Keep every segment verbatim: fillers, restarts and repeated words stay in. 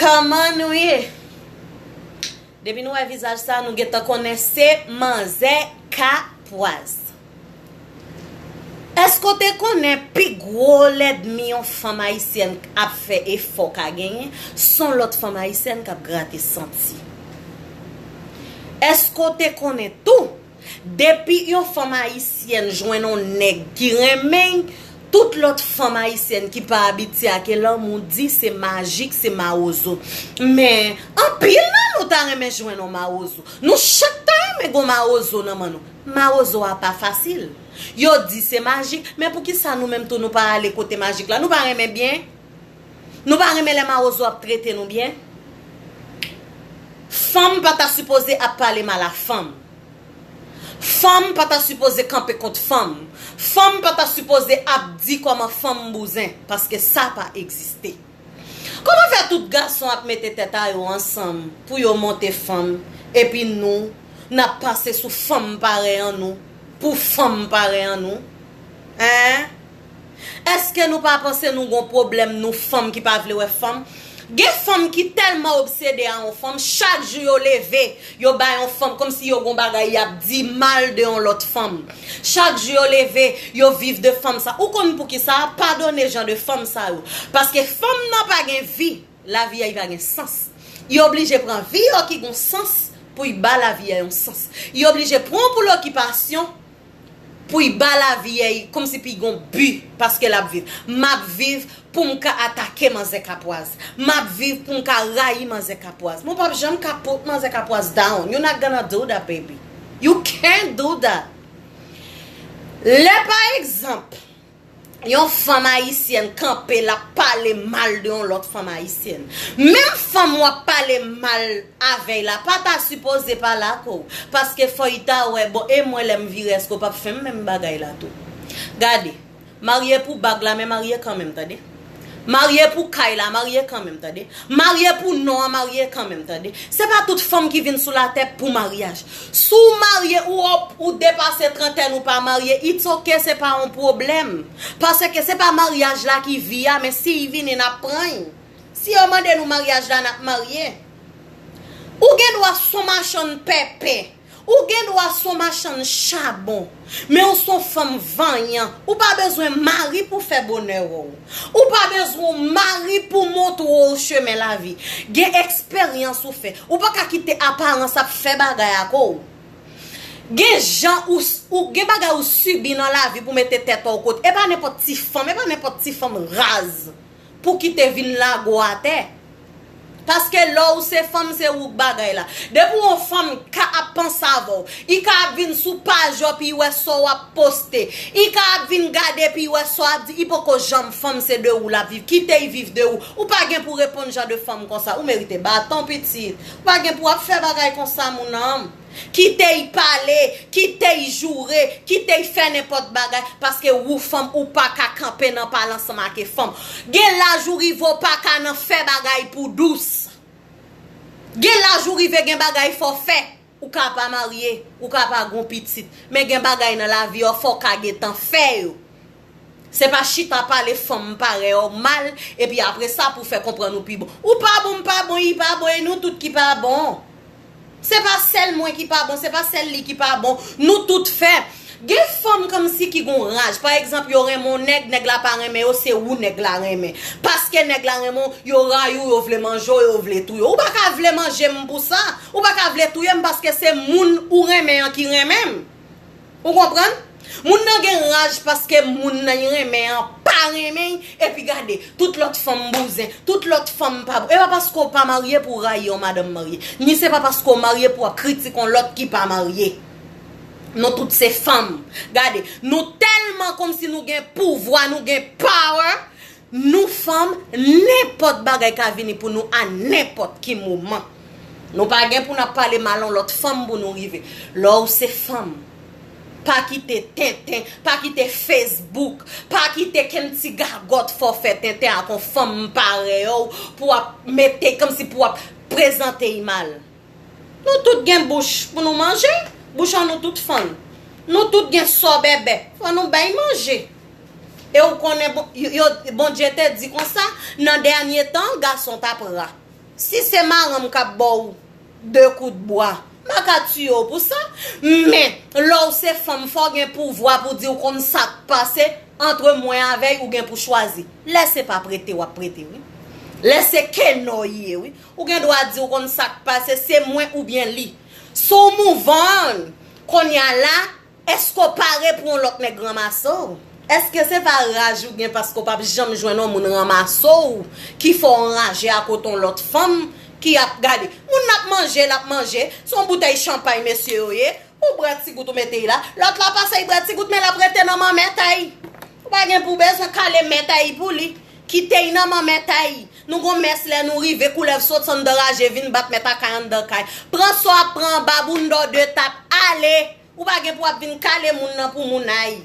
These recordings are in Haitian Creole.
Kòman nou ye? Depi nou wè vizaj sa, nou gentan konnen se manzè kapwaz. Èske w te konnen pi gwo lènmi yon fanm ayisyèn ap fè efò ka genyen, se yon lòt fanm ayisyèn k ap grate santi? Èske w te konnen tou, depi yon fanm ayisyèn jwenn yon nèg ki renmen l, tout lòt fanm ayisyèn ki pa abitye ak lanmou di se majik, se mawozo. Men, anpil nan nou ta renmen jwenn yon mawozo. Nou chak ta renmen gen yon mawozo nan men nou. Mawozo a pa fasil. Yo di se majik, men poukisa nou menm tou nou pa ale kote majik la? Nou pa renmen byen? Nou pa renmen lè mawozo ap trete nou byen? Fanm pa ta sipoze ap pale mal a fanm. Fanm pa ta sipoze kanpe kont fanm. Fanm pa ta sipoze ap di kòman fanm bouzen, paske sa pa egziste. Kòman fè tout gason ap mete tèt a yo ansanm pou yo monte fanm, epi nou, n ap pase sou fanm parèy an nou, pou fanm parèy an nou? Hein? Èske nou pa panse nou gon pwoblèm, nou fanm ki pa vle wè fanm? Gen fanm ki tèlman obsede a yon fanm, chak jou yo leve, yo bay yon fanm kòmsi yo gon bagay y ap di mal de yon lòt fanm. Chak jou yo leve, yo viv de fanm sa. Ou konn poukisa? Padone jan de fanm sa yo. Paske fanm nan pa gen vi, lavi a y pa gen sans. Y oblije pran vi yo ki gon sans pou y ba lavi a yon sans. Y oblije pran pou lokipasyon pou y ba lavi a y kòmsi pou y gon bi, paske l ap viv. M ap viv pou m ka atake manzè kapwaz. M ap viv pou m ka rayi manzè kapwaz. Men w p ap janm ka put manzè kapwaz down. You're not gonna do that, baby. You can't do that. Lè, pa egzanp, yon fanm ayisyèn kanpe, l ap pale mal de yon lòt fanm ayisyèn. Menm fanm w ap pale mal avè y la, pa ta sipoze pale ak ou. Paske fò y ta wè, bon, e mwen lè m vire, èske w p ap fè m menm bagay la tou? Gade, marye pou bag la, men marye kanmenm, tande. Marye pou kay la, marye kanmenm, tande. Marye pou non an, marye kanmenm, tande. Se pa tout fanm ki vin sou latè pou maryaj. Si w marye, ou, ou depase trantèn, ou pa marye, it's ok, se pa yon pwoblèm. Paske se pa maryaj la ki vi a, men si y vini, n ap pran y. Si yo mande nou maryaj la, n ap marye. Ou gen dwa s on machann pèpè. Ou gen dwa s on machann chabon, men ou s on fanm vanyan. Ou pa bezwen mari pou fè bonè w. Ou pa bezwen yon mari pou montre w chemen lavi. Gen eksperyans ou fè. Ou pa ka kite aparans ap fè bagay ak ou. Gen jan ou, ou gen bagay ou sibi nan lavi pou mete tèt ou kote. E pa nenpòt ti fanm, e pa nenpòt ti fanm raz pou kite vin lage w atè. Paske lè w se fanm, se ou k bagay la. Depi w yon fanm ka ap panse avè w, li ka ap vin sou paj ou epi li wè sa w ap poste. Li ka ap vin gade epi li wè sa w ap di, li poko janm fanm, se de ou l ap viv. Kite l viv de ou. Ou pa gen pou reponn jan de fanm konsa. Ou merite baton, pitit. Ou pa gen pou ap fè bagay konsa, moun an. Kite y pale, kite y joure, kite y fè nenpòt bagay, paske ou fanm, ou pa ka kanpe nan pale ansanm ak fanm. Gen laj ou rive, ou pa ka nan fè bagay pou dous. Gen laj ou rive, gen bagay fò fè. Ou ka pa marye, ou ka pa gon pitit, men gen bagay nan lavi a, fò w ka gentan fè yo. Se pa chita pale fanm parèy ou mal, epi apre sa pou fè konprann ou pi bon. Ou pa bon, m pa bon, li pa bon, e nou tout ki pa bon. Se pa sèl mwen ki pa bon, se pa sèl li ki pa bon. Nou tout fè. Gen fanm kòmsi ki gon raj. Pa egzanp, yo renmen yon nèg, nèg la pa renmen yo, se ou nèg la renmen. Paske nèg la renmen w, yo rayi w, yo vle manje w, yo vle touye w. Ou pa ka vle manje m pou sa. Ou pa ka vle touye m paske se moun ou renmen an ki renmen m. Ou konprann? Moun nan gen raj paske moun nan li renmen an pa renmen l, epi gade, tout lòt fanm bouzen, tout lòt fanm pa bon. E pa paske w pa marye pou w rayi yon madanm marye, ni se pa paske w marye pou w ap kritike yon lòt ki pa marye. Nou tout se fanm. Gade, nou tèlman kòmsi nou gen pouvwa, nou gen power. Nou fanm, nenpòt bagay ka vini pou nou a nenpòt ki moman. Nou pa gen pou n ap pale mal yon lòt fanm pou nou rive. Lè w se fanm, pa kite tenten, pa kite Facebook, pa kite kenn ti gagòt fè w fè tenten ak yon fanm parèy ou pou w ap mete kòmsi pou w ap prezante l mal. Nou tout gen bouch pou nou manje, bouch an nou tout fann. Nou tout gen sò bèbè, fò nou bay manje. E ou konnen, bon, yo, yo, Bondye te di konsa, nan dènye tan, gason t ap ra. Si se maranm k ap ba w de kout bwa, m pa ka tiye w pou sa. Men, lè w se fanm, fò w gen pouvwa pou di w konn sa k pase antre mwen avè y, ou gen pou chwazi. Lè se pa prete w ap prete, wi. Lè se kenò ye, wi. Ou gen dwa di w konn sa k pase, se mwen oubyen li. Si w move on, kounye a la, èske w pare pou yon lòt nèg ranmase w? Èske se pa raj ou gen paske w p ap janm jwenn yon moun ranmase w ki fè w anraje akote yon lòt fanm ki ap gade? Moun nan ap manje, l ap manje, se yon boutèy chanpay mesye yo ye, ou bwè ti gout ou mete y la, lòt la pase y bwè ti gout men l ap rete nan manmèt a y. Ou pa gen pou bezwen kale mèt a y pou li. Kite y nan manmèt a y. Nou gon mès lè nou rive, koulèv soti anndan raje vin bat mèt a kay anndan kay. Pran sa w ap pran anba bounda w de tap, ale! Ou pa gen pou ap vin kale moun nan pou moun a y.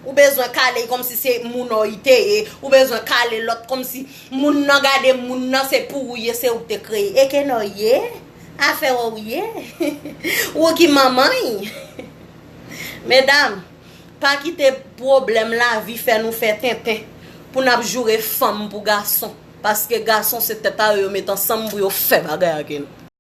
Ou bezwen kale y kòmsi se moun an y te ye. Ou bezwen kale lòt kòmsi moun nan gade moun nan se pou ou ye, se ou k te kreye. E kenò ye? Afè w ou ye? Ou ki manman y? Medam, pa kite pwoblèm lavi fè nou fè tenten pou n ap joure fanm pou gason. Paske gason se tèt a yo yo met ansanm pou yo fè bagay ak nou.